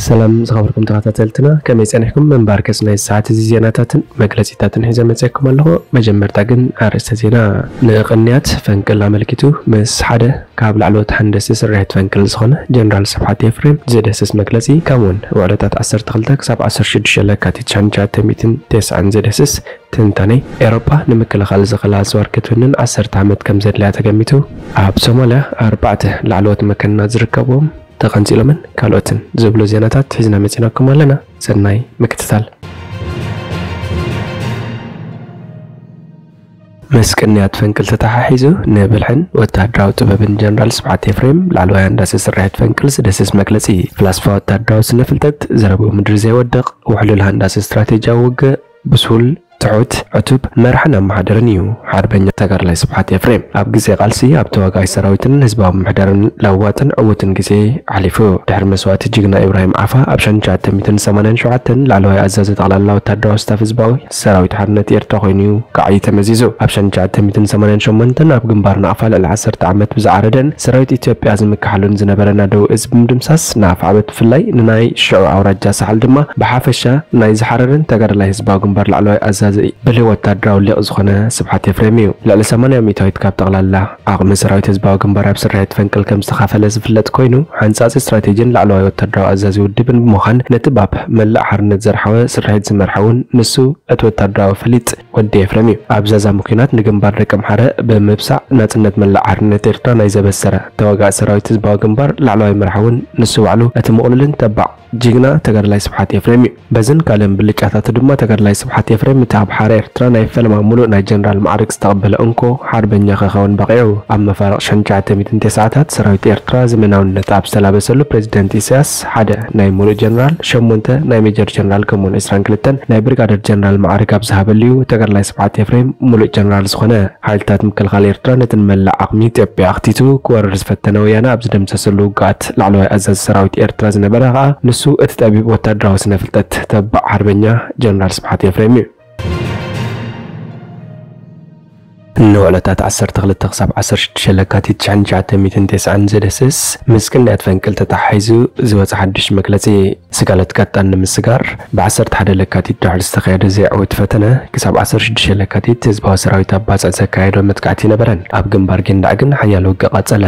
ሰላም ዝኸበርኩም ተኸታተልትና፣ ከመይ ጸኒሕኩም? ምንባር ከስ ናይ ሰዓት እዚ ዜናታትን መግለጺታትን ሒዘ መጺኣኩም ኣለኹ። መጀመርታ ግን ኣርእስተ ዜና። ንቕንያት ፈንቅል ኣመልኪቱ ምስ ሓደ ካብ ላዕለዎት ሃንደስቲ ስርሒት ፈንቅል ዝኾነ ጀነራል ስብሓት ኤፍሬም ዝድህስስ መግለጺ፣ ከምኡውን ውዕለታት ዓሰርተ ክልተ ክሳብ ዓሰርተ ሽዱሽተ ለካቲት ሸሕን ትሽዓተ ሚእትን ተስዓን ዝድህስስ ትንታኔ። ኤሮጳ ንምክልኻል ዝኽላ ኣጽዋር ክትውንን ዓሰርተ ዓመት ከም ዘድልያ ተገሚቱ። ኣብ ሶማልያ ኣርባዕተ ላዕለዎት መከናት ዝርከብዎም ተቐንጺሎምን ካልኦትን ዝብሉ ዜናታት ሒዝና መጺናኩም ኣለና። ሰናይ ምክትታል። ምስ ቅንያት ፈንቅል ተተሓሒዙ ንብልሕን ወተሃደራዊ ጥበብን ጀነራል ስብሓት ኤፍሬም ላዕለዋይ ሃንዳሲ ስርሒት ፈንቅል ዝድህስስ መግለጺ። ፍላስፋ ወተሃደራዊ ስነ ፍልጠት፣ ዘረብኡ ምድሪ ዘይወድቕ፣ ውሕሉል ሃንዳሲ ስትራቴጂያዊ ውግእ፣ ብሱል፣ ትሑት፣ ዕቱብ መራሕን ኣመሓደርን እዩ። ሓርበኛ ተጋዳላይ ስብሓት ኤፍሬም ኣብ ግዜ ቃልሲ ኣብ ተዋጋኣይ ሰራዊትን ህዝባዊ ምሕደርን ለዋጥን ዕዉትን ግዜ ኣሕሊፉ። ድሕሪ መስዋእቲ ጅግና ኢብራሂም ዓፋ ኣብ ሸሕን ትሽዓተ ሚእትን ሰማንያን ሸውዓተን ላዕለዋይ ኣዛዚ ጠቕላላ ወታደራዊ ስታፍ ህዝባዊ ሰራዊት ሓርነት ኤርትራ ኮይኑ ክዓዪ ተመዚዙ። ኣብ ሸሕን ትሽዓተ ሚእትን ሰማንያን ሸሞንተን ኣብ ግንባር ናቕፋ ልዕሊ ዓሰርተ ዓመት ብዝዓረደን ሰራዊት ኢትዮጵያ ዝምክሓሉን ዝነበረ ናደው እዝ ብምድምሳስ፣ ንኣፍዓበት ብፍላይ ንናይ ሽዑ ኣውራጃ ሳሕል ድማ ብሓፈሻ ናይ ዝሓረረን ተጋዳላይ ህዝባዊ ግንባር ላዕለዋይ ኣዛዚ ብልህ ወታደራዊ ሊቕ ዝኾነ ስብሓት ኤፍሬም እዩ። ልዕሊ ሰማንያ ሚእታዊት ካብ ጠቕላላ ዓቕሚ ሰራዊት ህዝባዊ ግንባር ኣብ ስርሒት ፈንቅል ከም ዝተኻፈለ ዝፍለጥ ኮይኑ፣ ሓንጻጺ ስትራቴጂን ላዕለዋይ ወታደራዊ ኣዛዚ ውድብን ብምዃን፣ ነቲ ባብ መላእ ሓርነት ዘርሓወ ስርሒት ዝመርሐ እውን ንሱ እቲ ወታደራዊ ፈሊጥ ወዲ ኤፍሬም እዩ። ኣብ ዛዛሚ ኲናት ንግንባር ደቀምሓረ ብምብሳዕ፣ ናጽነት መላእ ሓርነት ኤርትራ ናይ ዘበሰረ ተዋጋኢ ሰራዊት ህዝባዊ ግንባር ላዕለዋይ መራሒ እውን ንሱ ባዕሉ እቲ ምቕሉልን ተባዕ ጅግና ተጋዳላይ ስብሓት ኤፍሬም እዩ። በዝን ካልእን ብልጫታቱ ድማ ተጋዳላይ ስብሓት ኤፍሬም እቲ ኣብ ሓራ ኤርትራ ናይ ፈለማ ሙሉእ ናይ ጀነራል ማዕርግ ዝተቐበለ እንኮ ሓርበኛ ክኸውን በቒዑ። ኣብ መፋርቕ ሸሕን ትሽዓተ ሚእትን ተስዓታት ሰራዊት ኤርትራ ዘመናውነት ኣብ ዝተላበሰሉ፣ ፕሬዚደንት ኢሳያስ ሓደ ናይ ሙሉእ ጀነራል፣ ሸሞንተ ናይ ሜጀር ጀነራል ከምኡውን ዕስራን ክልተን ናይ ብሪጋደር ጀነራል ማዕርግ ኣብ ዝሃበሉ እዩ ተጋዳላይ ስብሓት ኤፍሬም ሙሉእ ጀነራል ዝኾነ። ሓይልታት ምክልኻል ኤርትራ ነቲ ንመላእ ዓቕሚ ኢትዮጵያ ኣኽቲቱ ክወርር ዝፈተነ ወያነ ኣብ ዝደምሰሰሉ ውግኣት ላዕለዋይ ኣዛዚ ሰራዊት ኤርትራ ዝነበረ ከኣ ንሱ እቲ ጠቢብ ወታደራዊ ስነ ፍልጠት ተባዕ ሓርበኛ ጀነራል ስብሓት ኤፍሬም እዩ። ንውዕለታት ዓሰርተ ክልተ ክሳብ ዓሰርተ ሽዱሽተ ለካቲት ሸሕን ትሽዓተ ሚእትን ተስዓን ዘደስስ ምስ ቅንያት ፈንቅል ተተሓሒዙ ዝወጸ ሓድሽ መግለጺ። ስጋለት ቀጣን ንምስጋር፣ ብ ዓሰርተ ሓደ ለካቲት ድሕሪ ዝተኻየደ ዘይዕዉት ፈተነ፣ ክሳብ ዓሰርተ ሽዱሽተ ለካቲት ህዝባዊ ሰራዊት ኣብ ባጽዕ ዘካየዶ መጥቃዕቲ ነበረን። ኣብ ግንባር ጊንዳዕ ግን ሓያል ውግእ ቀጸለ።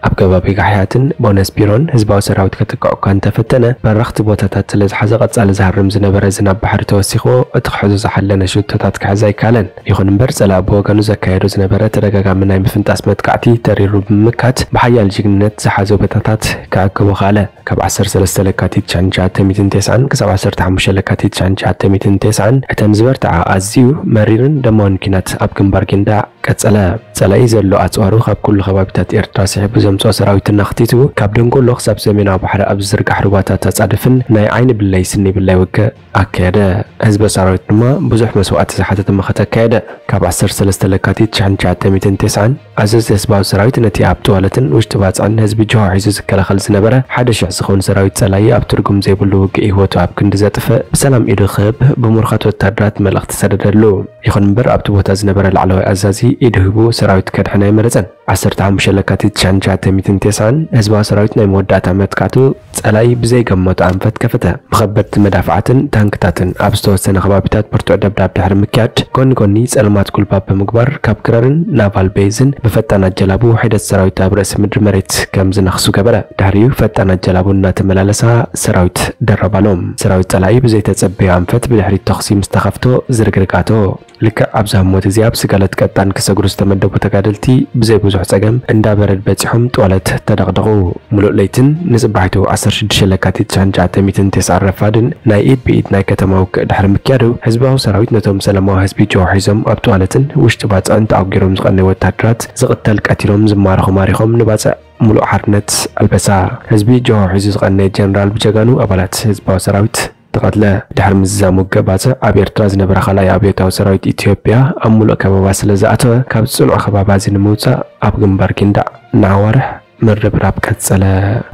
ኣብ ከባቢ ጋሕያትን ቦነስ ቢሮን ህዝባዊ ሰራዊት ከጥቅዕ እኳ እንተፈተነ፣ በረኽቲ ቦታታት ስለ ዝሓዘ ቀጻሊ ዝሃርም ዝነበረ ዝናብ ባሕሪ ተወሲኽዎ፣ እቲ ክሕዞ ዝሓለነ ሽቶታት ክሕዝ ኣይከኣለን። ይኹን እምበር፣ ጸላኢ ብወገኑ ዘካየዶ ዝነበረ ተደጋጋሚ ናይ ምፍንጣስ መጥቃዕቲ ተሪሩ ብምምካት፣ ብሓያል ጅግንነት ዝሓዞ ቦታታት ክዕቅቦ ከኣለ። ካብ ዓሰርተ ሰለስተ ለካቲት ሸሕን ትሽዓተ ሚእትን ተስዓን ክሳብ ዓሰርተ ሓሙሽተ ለካቲት ሸሕን ትሽዓተ ሚእትን ተስዓን፣ እተን ዝበርትዓ ኣዝዩ መሪርን ደማውን ኲናት ኣብ ግንባር ጊንዳዕ ቀጸለ። ጸላኢ ዘሎ ኣጽዋሩ ካብ ኩሉ ከባቢታት ኤርትራ ስሒቡ ዘምጽኦ ሰራዊት እናኽቲቱ፣ ካብ ደንጎሎ ክሳብ ሰሜናዊ ባሕሪ ኣብ ዝዝርጋሕ ሩባታት ኣጻድፍን ናይ ዓይኒ ብለይ ስኒ ብለይ ውግእ ኣካየደ። ህዝበ ሰራዊት ድማ ብዙሕ መስዋእቲ ዝሓተተ መኸተ ኣካየደ። ካብ ዓሰርተ ሰለስተ ለካቲት ሸሕን ትሽዓተ ሚእትን ተስዓን፣ ኣዘዝቲ ህዝባዊ ሰራዊት ነቲ ኣብ ጥዋለትን ውሽጢ ባጽዕን ህዝቢ ጅሆ ሒዙ ዝከላኸል ዝነበረ ሓደ ሽሕ ዝኸውን ሰራዊት ጸላኢ ኣብ ትርጉም ዘይብሉ ውግእ ህይወቱ ኣብ ክንዲ ዘጥፍእ፣ ብሰላም ኢዱ ክህብ ብምሩኻት ወታደራት መልእኽቲ ሰደደሉ። ይኹን እምበር፣ ኣብቲ ቦታ ዝነበረ ላዕለዋይ ኣዛዚ ኢዱ ሂቡ ሰራዊት ከድሕን ኣይመረጸን። ዓሰርተ ሓሙሽተ ለካቲት ሸሕን ትሽዓተ ሚእትን ተስዓን፣ ህዝባዊ ሰራዊት ናይ መወዳእታ መጥቃዕቱ ጸላኢ ብዘይገመቶ ኣንፈት ከፈተ። ብኸበድቲ መዳፍዓትን ታንክታትን ኣብ ዝተወሰነ ከባቢታት ብርቱዕ ደብዳብ ድሕሪ ምክያድ፣ ጎኒ ጎኒ ጸልማት ጉልባብ ብምግባር፣ ካብ ክረርን ናቫል ቤዝን ብፈጣን ኣጀላቡ ውሒደት ሰራዊት ኣብ ርእሲ ምድሪ መሬት ከም ዝነኽሱ ገበረ። ድሕሪኡ ፈጣን ኣጀላቡ እናተመላለሳ ሰራዊት ደረባሎም። ሰራዊት ጸላኢ ብዘይተጸበዮ ኣንፈት ብድሕሪት ተኹሲ ምስ ተኸፍቶ ዝርግርግ ኣተዎ። ልክዕ ኣብዛ ህሞት እዚኣ ኣብ ስጋለት ቀጣን ክሰግሩ ዝተመደቡ ተጋደልቲ ብዘይ ብዙሕ ጸገም እንዳ በረድ በጺሖም ጥዋለት ተደቕደቑ። ሙሉእ ለይትን ንጽባሒቱ ዓሰርተ ሽዱሽተ ለካቲት ሸሕን ትሽዓተ ሚእትን ተስዓን ረፋድን ናይ ኢድ ብኢድ ናይ ከተማ ውግእ ድሕሪ ምክያዱ፣ ህዝባዊ ሰራዊት ነቶም ሰላማዊ ህዝቢ ጅሆ ሒዞም ኣብ ጥዋለትን ውሽጢ ባጽዕን ተኣጒሮም ዝቐነዩ ወታደራት ዝቕተል ቀቲሎም ዝማረኹ ማሪኾም ንባጽዕ ሙሉእ ሓርነት ኣልበሳ። ህዝቢ ጅሆ ሒዙ ዝቐነየ ጀነራል ብጀጋኑ ኣባላት ህዝባዊ ሰራዊት ተቐትለ። ድሕሪ ምዝዛም ውግእ ባጽዕ ኣብ ኤርትራ ዝነበረ ካልኣይ ኣብዮታዊ ሰራዊት ኢትዮጵያ ኣብ ሙሉእ ከበባ ስለ ዝኣተወ፣ ካብ ጽኑዕ ከባባ እዚ ንምውጻእ ኣብ ግንባር ጊንዳዕ ንኣዋርሕ ምርብራብ ቀጸለ።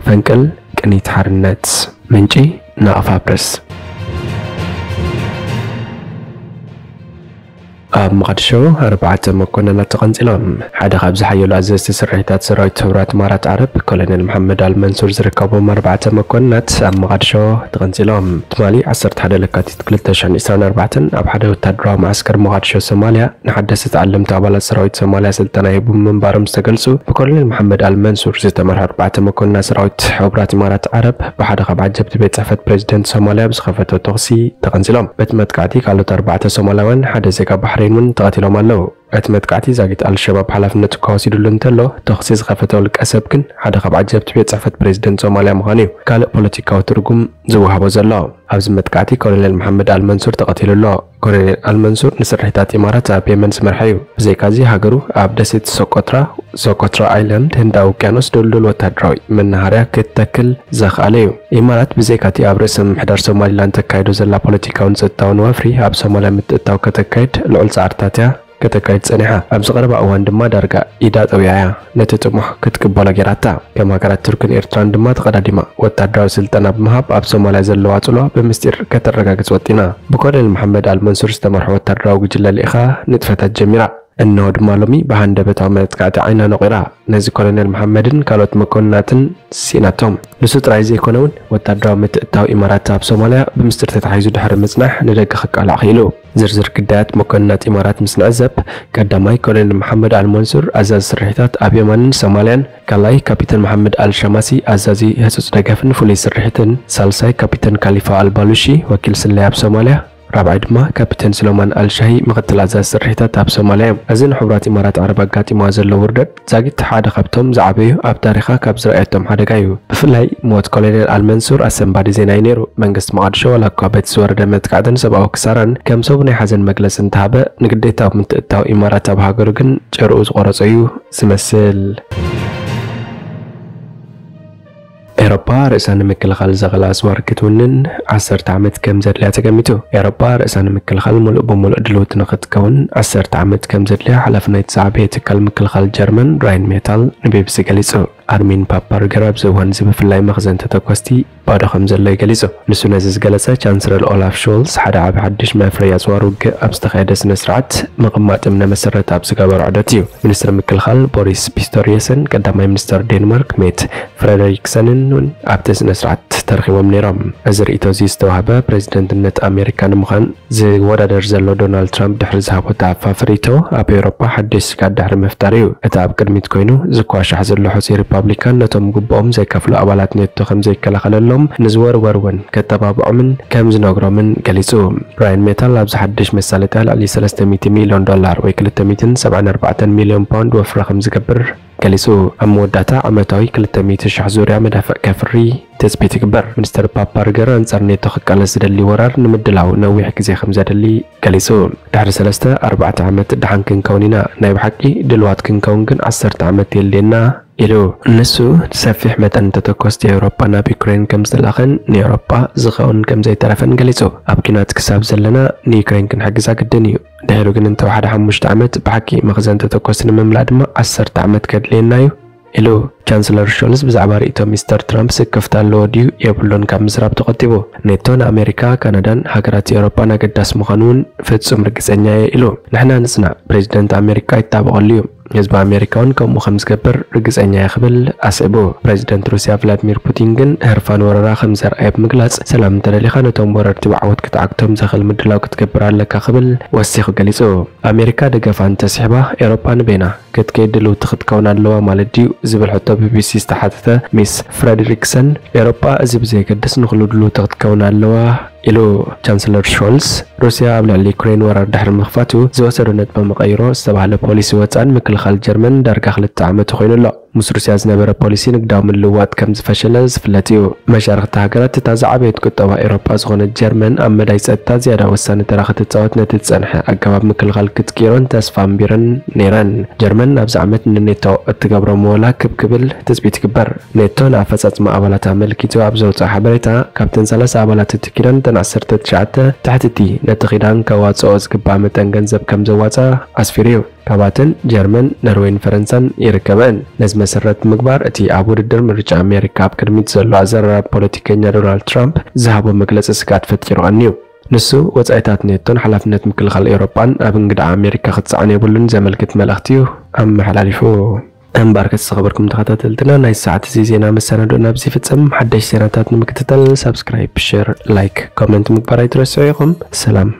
ፈንቅል ቅኒት ሓርነት። ምንጪ ናቕፋ ፕረስ። ኣብ መቓድሾ ኣርባዕተ መኮንናት ተቐንጺሎም። ሓደ ካብ ዝሓየሉ ኣዘዝቲ ስርሒታት ሰራዊት ሕቡራት ኢማራት ዓረብ ኮሎኔል መሓመድ ኣልመንሱር ዝርከቦም ኣርባዕተ መኮንናት ኣብ መቓድሾ ተቐንጺሎም። ትማሊ ዓሰርተ ሓደ ለካቲት ክልተ ሽሕን ዕስራን ኣርባዕተን ኣብ ሓደ ወታደራዊ መዓስከር መቓድሾ ሶማልያ ንሓደስቲ ተዓለምቲ ኣባላት ሰራዊት ሶማልያ ስልጠና ሂቡ ምንባሮም ዝተገልጹ ብኮሎኔል መሓመድ ኣልመንሱር ዝተመርሑ ኣርባዕተ መኮንናት ሰራዊት ሕቡራት ኢማራት ዓረብ ብሓደ ካብ ዓጀብቲ ቤት ጽሕፈት ፕሬዚደንት ሶማልያ ብዝኸፈቶ ተኹሲ ተቐንጺሎም። በቲ መጥቃዕቲ ካልኦት ኣርባዕተ ሶማላውያን፣ ሓደ ዜጋ ባሕሬን እውን ተቐቲሎም ኣለዉ። እቲ መጥቃዕቲ ዛጊት ኣልሸባብ ሓላፍነቱ ከወሲድሉ እንተሎ፣ ተኹሲ ዝኸፈተ ውልቀ ሰብ ግን ሓደ ካብ ዓጀብቲ ቤት ጽሕፈት ፕሬዚደንት ሶማልያ ምዃኑ እዩ። ካልእ ፖለቲካዊ ትርጉም ዝወሃቦ ዘሎ። ኣብዚ መጥቃዕቲ ኮሎኔል መሓመድ ኣልመንሱር ተቐቲሉ ኣሎ። ኮሎኔል ኣልመንሱር ንስርሒታት ኢማራት ኣብ የመን ዝመርሐ እዩ። ብዘይካዚ ሃገሩ ኣብ ደሴት ሶቆትራ፣ ሶኮትራ ኣይላንድ፣ ህንዳዊ ውቅያኖስ ድልዱል ወታደራዊ መናሃርያ ክትተክል ዘኽኣለ እዩ። ኢማራት ብዘይካቲ ኣብ ርእሰ ምምሕዳር ሶማሊላንድ ተካይዶ ዘላ ፖለቲካውን ጸጥታውን ወፍሪ ኣብ ሶማልያ ምትእታው ከተካይድ ልዑል ጻዕርታት እያ ከተካይድ ጸኒሓ። ኣብዚ ቀረባ እዋን ድማ ዳርጋ ኢዳ ጠውያ እያ ነቲ ጥሙሕ ክትቅበሎ ጌራታ። ከም ሃገራት ቱርክን ኤርትራን ድማ ተቐዳዲማ ወታደራዊ ስልጠና ብምሃብ ኣብ ሶማልያ ዘለዋ ጽልዋ ብምስጢር ከተረጋግጽ ወጢና። ብኮሎኔል መሓመድ ኣልመንሱር ዝተመርሐ ወታደራዊ ጉጅለ ልኢኻ ንጥፈታት ጀሚራ። እነሆ ድማ ሎሚ ብሃንደበታዊ መጥቃዕቲ ዓይና ነቒራ። ነዚ ኮሎኔል መሓመድን ካልኦት መኮንናትን ስኢናቶም። ንሱ ጥራይ ዘይኮነ እውን ወታደራዊ ምትእታው ኢማራት ኣብ ሶማልያ ብምስጢር ተታሒዙ ድሕሪ ምጽናሕ ንደገ ክቃላዕ ክኢሉ። ዝርዝር ግዳያት መኮንናት ኢማራት ምስ ንዕዘብ፣ ቀዳማይ ኮሎኔል መሓመድ ኣልመንሱር ኣዛዚ ስርሒታት ኣብ የማንን ሶማልያን፣ ካልኣይ ካፒተን መሓመድ ኣልሸማሲ ኣዛዚ ህጹጽ ደገፍን ፍሉይ ስርሒትን፣ ሳልሳይ ካፒተን ካሊፋ ኣልባሉሺ ወኪል ስለያ ኣብ ሶማልያ፣ ራብዓይ ድማ ካፒተን ሱለማን ኣልሻሂ ምኽትል ኣዛዚ ስርሒታት ኣብ ሶማልያ እዮም። እዚ ንሕቡራት ኢማራት ዓረብ ኣጋጢምዋ ዘሎ ውርደት ዛጊት ሓደ ካብቶም ዝዓበዩ ኣብ ታሪኻ ካብ ዝረኣየቶም ሓደጋ እዩ። ብፍላይ ሞት ኮሎኔል ኣልመንሱር ኣሰንባዲ ዜና እዩ ነይሩ። መንግስቲ መቓድሾ ዋላ እኳ በቲ ዝወረደ መጥቃዕትን ሰብኣዊ ክሳራን ከም ሰቡ ናይ ሓዘን መግለጺ እንተሃበ፣ ንግዴታዊ ምትእታው ኢማራት ኣብ ሃገሩ ግን ጭርኡ ዝቖረጾ እዩ ዝመስል። ኤውሮጳ ርእሳ ንምክልኻል ዘኽእላ ኣጽዋር ክትውንን ዓሰርተ ዓመት ከም ዘድልያ ተገሚቱ። ኤውሮጳ ርእሳ ንምክልኻል ምሉእ ብምሉእ ድልውቲ ንኽትከውን ዓሰርተ ዓመት ከም ዘድልያ ሓላፊ ናይቲ ዝዓበየ ትካል ምክልኻል ጀርመን ራይን ሜታል ንቢቢሲ ገሊጹ። ኣርሚን ፓፓርገር ኣብዚ እዋን እዚ ብፍላይ መኽዘን ተተኮስቲ ባዶ ከም ዘሎ እዩ ገሊጹ። ንሱ ነዚ ዝገለጸ ቻንስለር ኦላፍ ሾልስ ሓደ ዓቢ ሓድሽ መፍረይ ኣጽዋር ውግእ ኣብ ዝተኻየደ ስነ ስርዓት ምቕማጥ እምነ መሰረት ኣብ ዝገበሮ ዑደት እዩ። ሚኒስትር ምክልኻል ቦሪስ ፒስቶሪየስን ቀዳማይ ሚኒስትር ዴንማርክ ሜት ፍረደሪክሰንን እውን ኣብቲ ስነ ስርዓት ተረኺቦም ነይሮም። እዚ ርእይቶ እዚ ዝተዋህበ ፕሬዚደንትነት ኣሜሪካ ንምዃን ዝወዳደር ዘሎ ዶናልድ ትራምፕ ድሕሪ ዝሃቦ ተኣፋፊ ርእይቶ ኣብ ኤውሮጳ ሓድሽ ስግኣት ድሕሪ ምፍጣር እዩ። እቲ ኣብ ቅድሚት ኮይኑ ዝኳሻሕ ዘሎ ሕጹይ ሪፓብሊካን ነቶም ግቡኦም ዘይከፍሉ ኣባላት ኔቶ ከም ዘይከላኸለሎም ንዝወርወር እውን ከተባብዖምን ከም ዝነግሮምን ገሊጹ። ብራያን ሜታል ኣብዚ ሓድሽ መሳለጥያ ልዕሊ ሰለስተ ሚእቲ ሚልዮን ዶላር ወይ ክልተ ሚእትን ሰብዓን ኣርባዕተን ሚልዮን ፓውንድ ወፍሪ ከም ዝገብር ገሊጹ። ኣብ መወዳእታ ዓመታዊ ክልተ ሚእቲ ሽሕ ዙርያ መዳፍዕ ከፍሪ ትጽቢት ይግበር። ሚኒስተር ፓፓርገር ኣንጻር ኔቶ ክቃለስ ዝደሊ ወራር ንምድላው ነዊሕ ግዜ ከም ዘድሊ ገሊጹ። ድሕሪ ሰለስተ ኣርባዕተ ዓመት ደሓን ክንከውን ኢና፣ ናይ ብሓቂ ድልዋት ክንከውን ግን ዓሰርተ ዓመት የድልየና ኢሉ። ንሱ ሰፊሕ መጠን ተተኮስቲ ኤውሮጳ ናብ ዩክሬን ከም ዝተላኸን ንኤውሮጳ ዝኸውን ከም ዘይተረፈን ገሊጹ። ኣብ ኲናት ክሳብ ዘለና ንዩክሬን ክንሕግዛ ግድን እዩ። ድሕሩ ግን እንተወሓደ ሓሙሽተ ዓመት ብሓቂ መኽዘን ተተኮስቲ ንምምላእ ድማ ዓሰርተ ዓመት ከድልየና እዩ ኢሉ። ቻንስለር ሾልዝ ብዛዕባ ርእይቶ ሚስተር ትራምፕ ስክፍታ ኣለዎ ድዩ የብሉን ካብ ምዝራብ ተቖጢቡ። ኔቶ ንኣሜሪካ፣ ካናዳን ሃገራት ኤውሮጳን ኣገዳሲ ምዃኑ እውን ፍጹም ርግጸኛ እየ ኢሉ። ንሕና ንጽናዕ፣ ፕሬዚደንት ኣሜሪካ ይጣበቐሉ እዩ። ህዝቢ ኣሜሪካ እውን ከምኡ ከም ዝገብር ርግጸኛ እየ ክብል ኣስዒቡ። ፕሬዚደንት ሩስያ ቭላድሚር ፑቲን ግን ህርፋን ወረራ ከም ዘርኣየ ብምግላጽ፣ ሰላም እንተደሊኻ ነቶም ወረርቲ ብዓወት ክትዓግቶም ዘኽእል ምድላው ክትገብር ኣለካ ክብል ወሲኹ ገሊጹ። ኣሜሪካ ደገፋ እንተስሒባ ኤውሮጳ ንበይና ክትከይድ ድልውቲ ክትከውን ኣለዋ ማለት ድዩ ዝብል ሕቶ ቢቢሲ ዝተሓተተ ሚስ ፍረድሪክሰን፣ ኤውሮጳ እዚ ብዘየገድስ ንኹሉ ድልውቲ ክትከውን ኣለዋ ኢሉ። ቻንስለር ሾልስ ሩስያ ኣብ ልዕሊ ዩክሬን ወራር ድሕሪ ምኽፋቱ ዝወሰዶ ነጥበ መቐይሮ ዝተባህለ ፖሊሲ ወጻእን ምክልኻል ጀርመን ዳርጋ ክልተ ዓመት ኮይኑ ኣሎ። ምስ ሩስያ ዝነበረ ፖሊሲ ንግዳዊ ምልውዋጥ ከም ዝፈሸለ ዝፍለጥ እዩ። መሻርኽቲ ሃገራት እታ ዝዓበየት ቁጠባ ኤውሮጳ ዝኾነት ጀርመን ኣብ መዳይ ጸጥታ ዝያዳ ወሳኒ ተራ ክትጻወት ነቲ ዝጸንሐ ኣገባብ ምክልኻል ክትቅይሮን ተስፋ ኣንቢረን ነይረን። ጀርመን ኣብዚ ዓመት ንኔቶ እትገብሮ ምወላ ክብ ክብል ትጽቢት ይግበር። ኔቶ ንኣፈጻጽማ ኣባላት ኣመልኪቱ ኣብ ዘውጽኦ ሓበሬታ፣ ካብተን ሰላሳ ኣባላት እቲ ኪዳን እተን ዓሰርተ ትሽዓተ ትሕቲ እቲ ነቲ ኪዳን ከዋጽኦ ዝግባእ መጠን ገንዘብ ከም ዘዋጽኣ ኣስፊሩ እዩ። ካብኣተን ጀርመን፣ ኖርዌይን ፈረንሳን ይርከበን። ነዚ መሰረት ምግባር እቲ ኣብ ውድድር ምርጫ ኣሜሪካ ኣብ ቅድሚት ዘሎ ኣዘራራቢ ፖለቲከኛ ዶናልድ ትራምፕ ዝሃቦ መግለጺ ስግኣት ፈጢሩ ቀንዩ። ንሱ ወጻኢታት ኔቶን ሓላፍነት ምክልኻል ኤውሮጳን ኣብ እንግድዓ ኣሜሪካ ክትጽዓን የብሉን ዘመልክት መልእኽቲ እዩ ኣመሓላሊፉ። እምበኣርከስ ዝኸበርኩም ተኸታተልትና፣ ናይ ሰዓት እዚ ዜና መሰናዶ ናብዚ ይፍጸም። ሓደሽ ዜናታት ንምክትታል ሳብስክራይብ፣ ሸር፣ ላይክ፣ ኮመንት ምግባር ኣይትረስዑ ኢኹም። ሰላም።